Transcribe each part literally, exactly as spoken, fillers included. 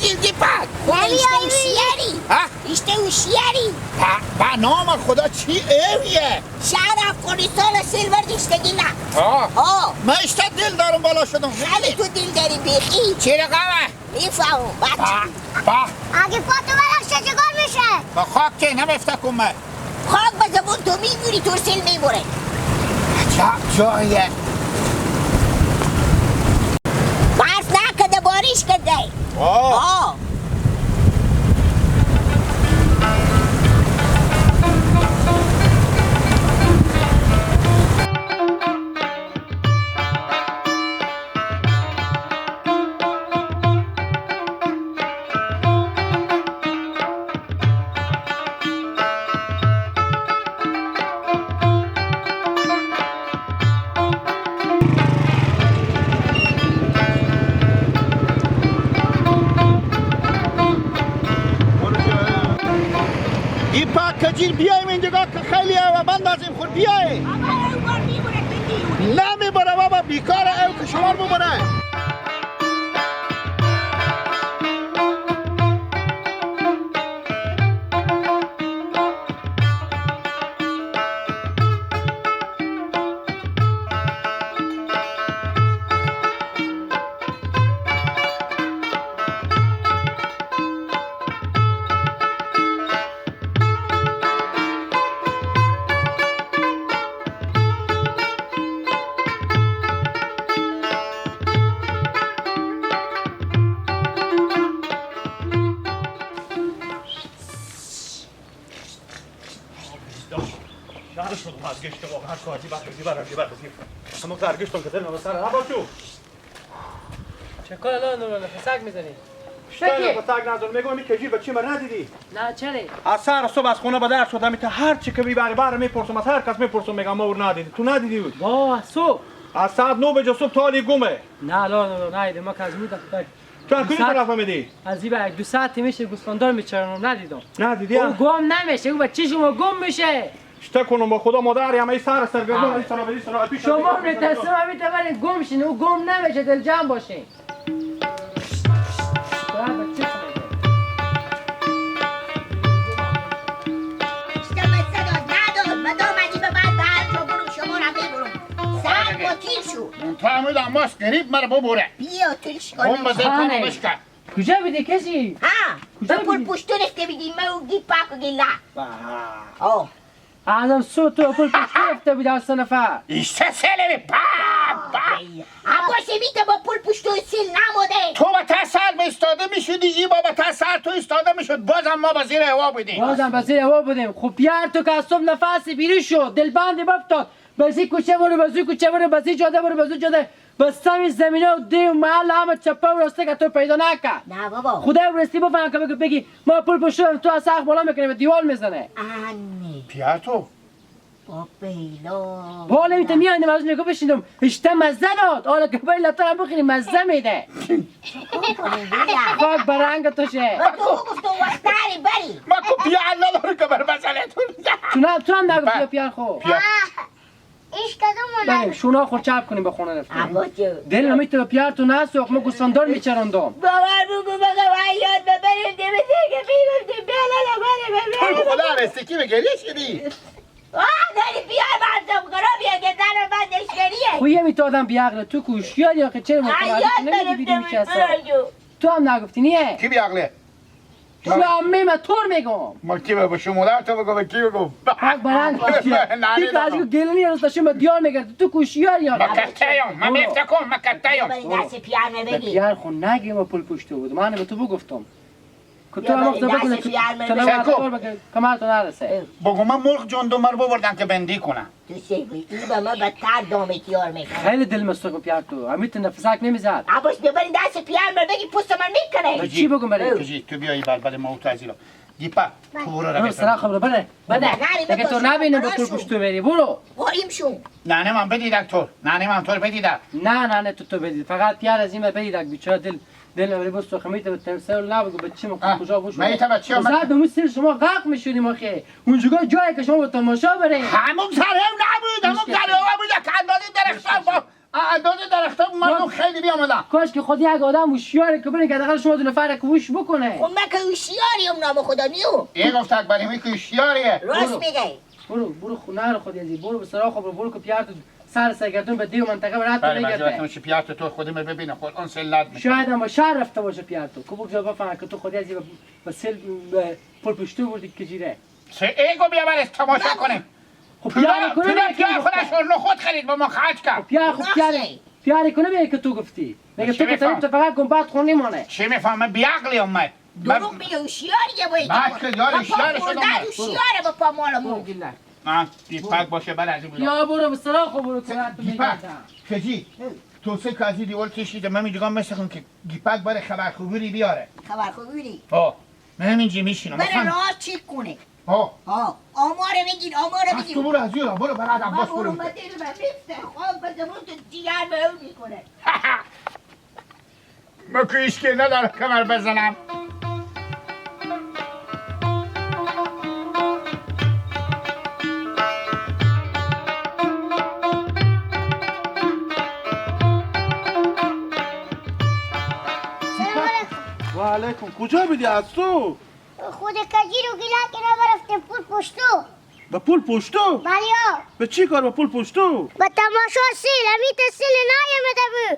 گیلگی پاک. یعنی ایشته هوشیاری. ها؟ ایشته هوشیاری. با، با نام خدا چی ایویه؟ شهر افغانستان سیل وردیشتگی نه. آه. آه. من ایشته دل دارم بالا شدم. خیلی تو دل داری بیخی. چی رقمه؟ می‌فهمم، بچه. با، با. اگه پا تو برم چه چیکار می‌شه؟ با خاک که نمیفته کمه. خاک به زبون تو می‌بوری، تو سیل می‌بره. عجب جایه. برف نکده، بارش کده. آه. آه. ای پاک کجیر بیایم اینجا که خیلی هوا بند. خور بیای. بابا، او گور می‌بره بندی. نمی‌بره بابا، بیکاره او که شما رو ببره. شهر شد، برگشت و هر کاری بر بگی، بر بگی، بر بگی. همون برگشتم که دلم سر نباشو. چه کار الان رو نفسک می‌زنی؟ چه نفسک نزن؟ می‌گم این کجی بچی من ندیدی؟ نه، چرا؟ از سر صبح از خونه به در شدم، تا هر چی که می‌بری بر می‌پرسم، از هر کس می‌پرسم، می‌گم ما او ندیدی. تو ندیدی او؟ با صبح. از ساعت نه بجه صبح تا حالی گمه. نه، لا، لا، لا، نه، ما که از مود تو از کدوم طرف آمدی؟ از این به یک دو ساعت می‌شه گوسفندار می‌چرونم، ندیدم. ندیدی، او ها؟ گم نمیشه، او به چی شما گم می‌شه؟ چیکار کنم با خدا، مادر همه سر سرگردان، این سر بدی سر پیش شما می‌ترسم همین طور گم شین، او گم نمیشه، دل جمع باشین. ساعت با تیر شو. من تا همه دم ماست گریب مر ببره. بیا، تو ایش اون کنم. بزر کنم بشکن. کجا بیدی کسی؟ ها، کجا به پول بیدی؟ پشتو رفته بیدی، ما او گی پاک و گی لا. با. آه. آدم سو تو پول پشتو رفته بیدی، از سه نفر. ایسه سه نفر، با، با. آه، باشه، می تو با پول پشتو سیل نموده. تو با تا سر به استاده می‌شدی، ای با، با تا سر تو استاده می‌شد، بازم ما به زیر هوا بودیم. بازم به زیر هوا بودیم. خب بیار تو که از صبح نفس بیری شد، دلبندی بفتاد. بزی کوچه برو، بزی کوچه برو، بزی جاده برو، بزی جاده. بستم این زمینه و دیم محل همه چپه و راسته که تو پیدا نکرد. نه بابا. خدا برسی بفهم که بگی، بگی ما پول پشت تو از سقف بالا می‌کنیم، دیوال می‌زنه. آنی. پیار تو. با بیلا. بالا می‌تونم می‌آیندم از نگاه بشینم. اشته مزه داد. حالا که باید لطه هم بخیری مزه می‌ده. خاک برنگ تو شه. تو گفتم وقت داری بری. ما کو پیار نداره که بر مسئله تو. تو نه، تو هم نگفتی پیار خو. پیار. ایش کدوم بله، شونا خور چپ کنیم به خونه رفتیم. اما چه؟ دل نمی‌تونه پیار تو نسوخ، ما گوسفندار می‌چراندم. باور بگو بگم، ای یاد ببریم، دیگه دیگه بیرون دی، بله، بله، بله. تو خدا رسیکی به گریه شدی. آه، داری پیار مردم خرابیه که زن و بندش گریه. خو یه می تو آدم بی‌عقله، تو که هوشیاری آخه چرا متوجه نمی‌شی بیدی می‌شه اصلا؟ تو هم نگفتی نیه؟ کی بی‌عقله؟ تو عمه من تور می‌گم. ما کی به شما در تو بگم، به کی بگم؟ حق برنگ. نه، نه، تو از نه. گلنی روز شما دیار می‌گرد. تو کوشیار یا نه؟ مکته‌یم، من برو. میفتکم، مکته‌یم. بری دست پیار به مبگی. پیار خو نگی، ما پول پشت تو بود. من به تو بگفتم. که تو بیا هم بری وقت دست بکنه که پیار مبگی. تنها شکو. کار بکن، کمر تو نرسه. بگو من مرغ جون دو مر ببردم که بندی کنم. تو سیبی، این به من بدتر دام تیار می‌کنه. خیلی دل مستقیم پیار تو. امی تو نفسک نمی‌زد. عباس، ببرین دست پیار من بگی پوست من می‌کنه. به چی بگم بره؟ کجی، تو بیایی بر، بر ما و تو از ایران. گیپا، تو برو رو برو بفرم. سرا خبر بره. بده. بده. نری اگه تو بپرس. نبینه به برو پول شو. پشت تو بری، برو. قایم شو. نه، نه، من بدی دکتر. نه، نه، من تو رو بدی دکتر. نه، نه، نه، تو، تو بدی. فقط پیار از این بدی دکتر. بیچاره دل دل اولی بس تو خمیت به تمثال نبگو، به چی مکن، آه، کجا بشو؟ من ایتا بچه خب هم زد، به مو سر شما غرق می‌شدیم آخه. اونجا جایی که شما به تماشا برین. همون سر هم نبود، همون سر هم بود که اندازه درختان با، اندازه درختان مردم خیلی بیام الان. کاش که خود یک آدم هوشیاری که بره که حداقل شما دو نفر که هوش بکنه. خب من که هوشیاریم، نام خدا نیو. ای گفت اکبر، همی که هوشیاریه. راست برو. میگه. برو، برو خونه رو خودی ازی. برو به سراغ خود، برو، برو که پیار تو سر سرگردون به دیو منطقه برات بله، بگرده. منظورتون چی؟ پیار تو خودم ببینه، خود اون سلت می‌کنه. شاید هم به شهر رفته باشه پیار تو. که بگذار بفهمه که تو خودی ازی به، به سل، به پول پشتو بردی که جیره. سه ایگو بیا برس تماشا کنیم. خب پولا، پیار کنه پولا میگه که پیار تو خودش گفته. رو نخود خرید با ما خرج کرد. خب پیار، خب پیار، راست میگه. پیار کنه میگه که تو گفتی. میگه چی تو که می‌فهم؟ طرف تو فقط گنبد خون نمانه. چی می‌فهمه؟ بی‌عقلی هم من. دروغ میگه، هوشیاری یه باید بعد که. که یار با پا هوشیار شدم خوردن من. هوشیاره با پا مال برو مرغ. گیلک. من گیپک باشه، بله، از این بلا. یا برو به سراغ خب برو که تو گیپک. می‌گردم. کجی؟ تو سه کازی دیوال کشیده، من می‌گم مثل کن که گیپک بره خبر خوبی بیاره. خبر خوبی؟ ها. من همینجی میشینم. بره مثلاً راه چیک کنه. ها. ها. آمار بگیر، آمار از بگیر. تو برو از یورا، برو برات من عباس برو برو. من دل من میفته، خواب به زمان تو دیگر به اون می‌کنه. ما که ایشکی نداره کمر بزنم. سلام علیکم. و علیکم. کجا بیدی از تو؟ خود کجیر و گیلک اینا برفتیم پول پشتو. به پول پشتو؟ بله. به چی کار به پول پشتو؟ به تماشا سیل، همی ته سیل نایمده بو.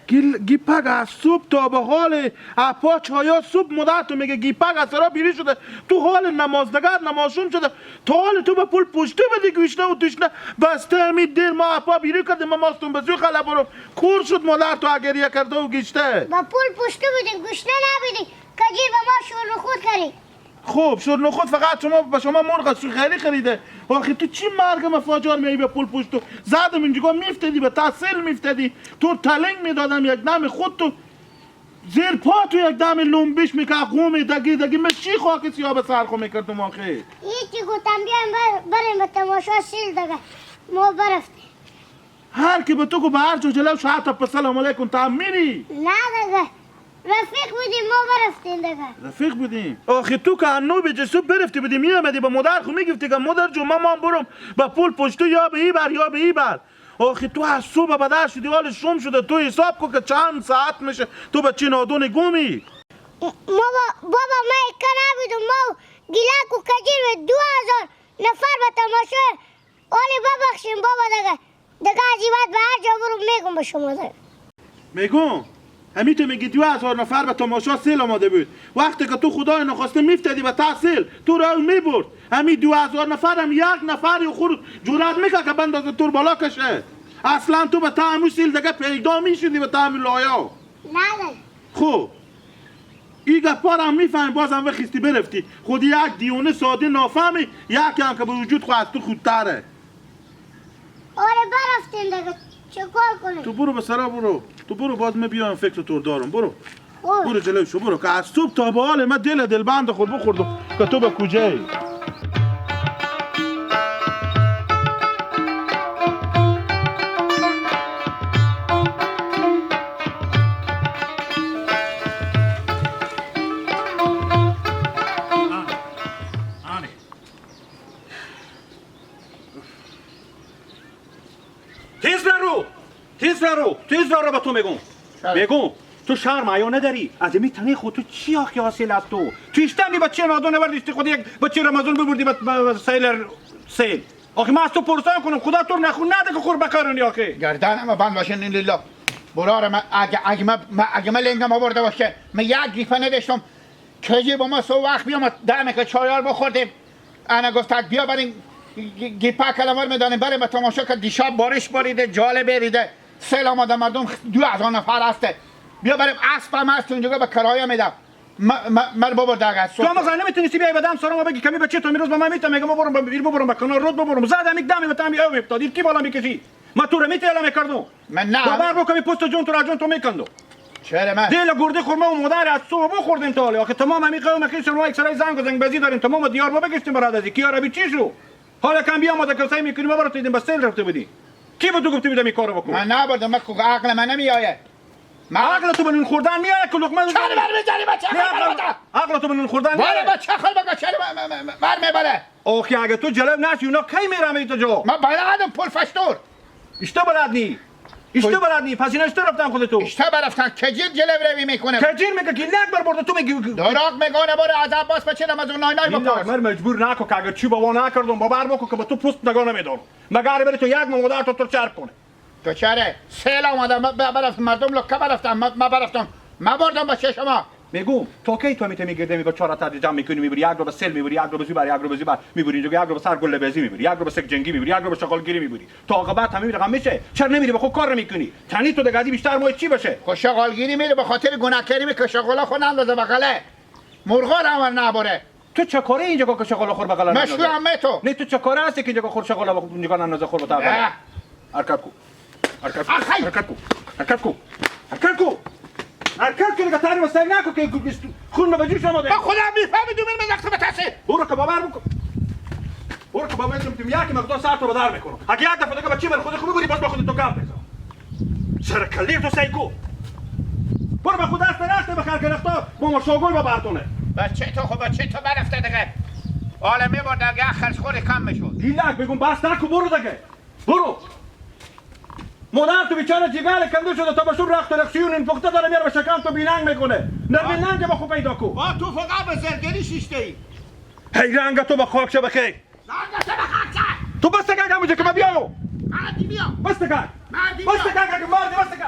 گیل-، گیپک از صبح تا به حال اپا چایا صبح مدت تو میگه گیپک از سرا بیری شده، تو حال نمازدگت نمازشون شده، تا حال تو به پول پشتو بدی گوشنه و توشنه. بسته همی دیر ما اپا بیری کردیم، ما ماستون به زو خلا برو کور شد مادر تو اگریه کرده و گیشته. به پول پشتو بدیم گوشنه نبیدی. کجی به ما شور نخود خرید. خب، شور نخود فقط شما، به شما مرغ از خیلی خریده. آخه تو چی مرگ مفاجار میایی به پول پشتو؟ زدم اینجا میفتدی، به تحصیل میفتدی. تو تلنگ میدادم یک دم خود تو زیر پا تو یک دم لنبش می‌کرد، قوم دگی دگی. من چی خاک سیاه به سر خو می‌کردم آخه؟ هیچی گفتم بیایم بر-، بریم به تماشا سیل دگه. ما برفتیم. هر کی به تو گو به هر جا جلو شهر تا په سلام علیکم تا میری. نه دگه. رفیق بودیم، ما برفتیم دگه. رفیق بودیم. آخه تو که انو به جسو برفتی بودی، می‌آمدی به مادر خو می‌گفتی که مادر جو، من، من برم به پول پشتو یا به ای بر یا به ای بر. آخه تو از صبح به در شدی، حال شوم شده، تو حساب کو که چند ساعت می‌شه تو به چی نادون گومی. ما با-، بابا، ما اکا نبودم، ما و گیلک و کجیر و دو هزار نفر به تماشا حالی ببخشیم بابا دگه. دگه از این بعد به هر جا برو می‌گم به شما دگه. می‌گم، همی تو می‌گی دو هزار نفر به تماشا سیل آماده بود. وقتی که تو خدای نخواسته می‌فتادی به ته سیل، تو رو می‌برد. همی دو هزار نفر هم یک نفر یا خور جرأت می‌کرد که بندازه تو رو بالا کشه. اصلاً تو به ته همون سیل دگه پیدا می‌شدی به ته همون لایا. نه، نه. خب. ای گپا رو هم می‌فهمی، بازم وخیستی برفتی. خودی یک دیونه ساده نافهمی، یکی هم که به وجود خو از تو خودتره. آره، برفتیم دیگه. چه کار کنیم؟ تو برو به سرا برو. تو برو، باز من بیام فکر تو دارم. برو. خب. برو جلو شو، برو. که از صبح تا به حال من دل دلبند خود بخوردم که تو به کجایی. آنه. تیز برو! تیز برو! تیز برو به تو می‌گم. چرا؟ می‌گم، تو شرم حیا نداری؟ از این تنه خود تو چی آخی حاصل از تو؟ تو اشتمی بچه نادون نوردیشتی خود یک بچه رمضان ببردی به، به، به سیل، سیل. آخه من از تو پرسان کنم، خدا تو رو نخون نده که خور بکارونی آخه. گردن ما بند باشه، این لیلا. برار ما اگه، اگه ما، ما، اگه ما لنگم آورده باشه، ما یک گیفه نداشتم. کجی با ما سو وقت بیامد، دمه که چایار بخوردیم. انا گفت، بیا بریم گی-، گی-، گیپک کلمر می‌دانیم، بریم به تماشا که دیشب بارش باریده، جاله بریده. سیل آمده، مردم دو هزار نفر هسته. بیا بریم، اسب هم هست اونجا به کرایه می‌دم. م-، م-، مر بابا دگه تو هم از نمی‌تونستی بیای به دم سر ما بگی کمی بچه تو میروز با من می‌تم، میگم ببرم به بیر، ببرم به کنار رود، ببرم. زدم یک دمی به تمی او می‌افتاد. کی بالا می‌کشی؟ من تو رو می‌تیلم کردم. من نه. باور بکن، می پوست جون تو را جون تو می‌کندم. چرا من؟ دل گرده خورما و مادر از صبح بخوردیم تا حالا. آخه تمام همی قوم خیش رو یک سرای زنگ و زنگ بازی داریم. تمام دیار ما بگشتیم برات ازی. کی عربی چی شو؟ حالا کم بیا ما دکل سعی می‌کنیم، ما برات دیدیم بس سیل رفته بودی. کی به تو گفته بودم این کارو بکن؟ من نبردم، من که عقل من نمی‌آید. من عقل تو به نون خوردن می‌آید که لقمه چرا بر می‌زنی بچه؟ نه، خود عقل، بچه؟ عقل تو به نون خوردن بله می‌آید. بچه، خود بگو چرا من، من، من، من، من می‌بره؟ آخه اگه تو جلو نشی، اونا کی می‌رن به تو جا؟ من بلدم پل فشتور. اشته بلد نی. اشته بلد نی، پس اینا اشته رفتن خود تو. اشته برفتن، کجیر جلو روی می‌کنه. کجیر میگه گیلک بر برده، تو میگی. دروغ میگونه، برو از عباس بچه نماز و نای نای بپرس. مر مجبور نکو که اگر چی بابا نکردم، باور بکن که به تو پوست نگاه نمیدارم. مگر بری تو یک مادر تو تو چرب کنه. تو چره؟ سیل آمده، م-، ب-، برفت، مردم لکه برفتن، م-، ما برفتم، ما بردم بچه شما. میگم، تا کی تو می‌تونی گرده می بچه را تدریجا می‌کنی، می‌بری، یک رو به سیل می‌بری، یک رو به زیبر، یک رو به زیبر می‌بری، اینجا یک رو به سر گل بزی می‌بری، یک رو به سک جنگی می‌بری، یک رو به شغالگیری می‌بری، تا عاقبت همین رقم می‌شه؟ چرا نمی‌ری به خود کار می‌کنی؟ تنی تو دگه ازی بیشتر ماه چی بشه؟ خو شغالگیری می‌ره به خاطر گناهکاری می که شغالا خو نندازه بغله. مرغا رو هم نبره. تو چه کاره اینجا که شغالا خور بغله نندازه؟ مشو همه تو. نه، تو چه کاره هستی که اینجا که خور شغالا بخور، اینجا نندازه خور بتا بغله؟ نه. حرکت کو. حرکت کو. آخی! حرکت کو. حرکت کو. حرکت کو. حرکت کو، دیگه تاری مستر نکو که گو-، گوشت خون به جوش آماده. با خودم می‌فهمی دو من مدرسه بترسه. برو که باور بکن. برو که باور بکن، تو یکی مقدار سر تو به در می‌کنم. اگه یک دفعه دیگه بچه من خود خوبی بودی، باز با خود تو گپ بزن. سر کله تو سیکو. برو به خود دست نرفته به خلق رفتا، با ما شاگل با برتونه. بچه تو خب، بچه تو برفته دیگه. عالمی با درگه خرج خود کم می‌شد. دیلک بگم بس نکو، برو دیگه. برو. مادر تو بیچاره جگر کنده شده، تا بشو رخت و رخشیون این پخته داره میاره به شکم تو بیننگ می‌کنه. نرمین ننگ با خود پیدا کو. با تو فقط به زرگری شیشته ای. هی رنگ تو به خاک شه بخیر. رنگ تو به خاک شه. تو بس تکه همونجا که من بیایم. مردی بیا. بس تکه. مردی بیا. بس تکه که مردی، بس تکه.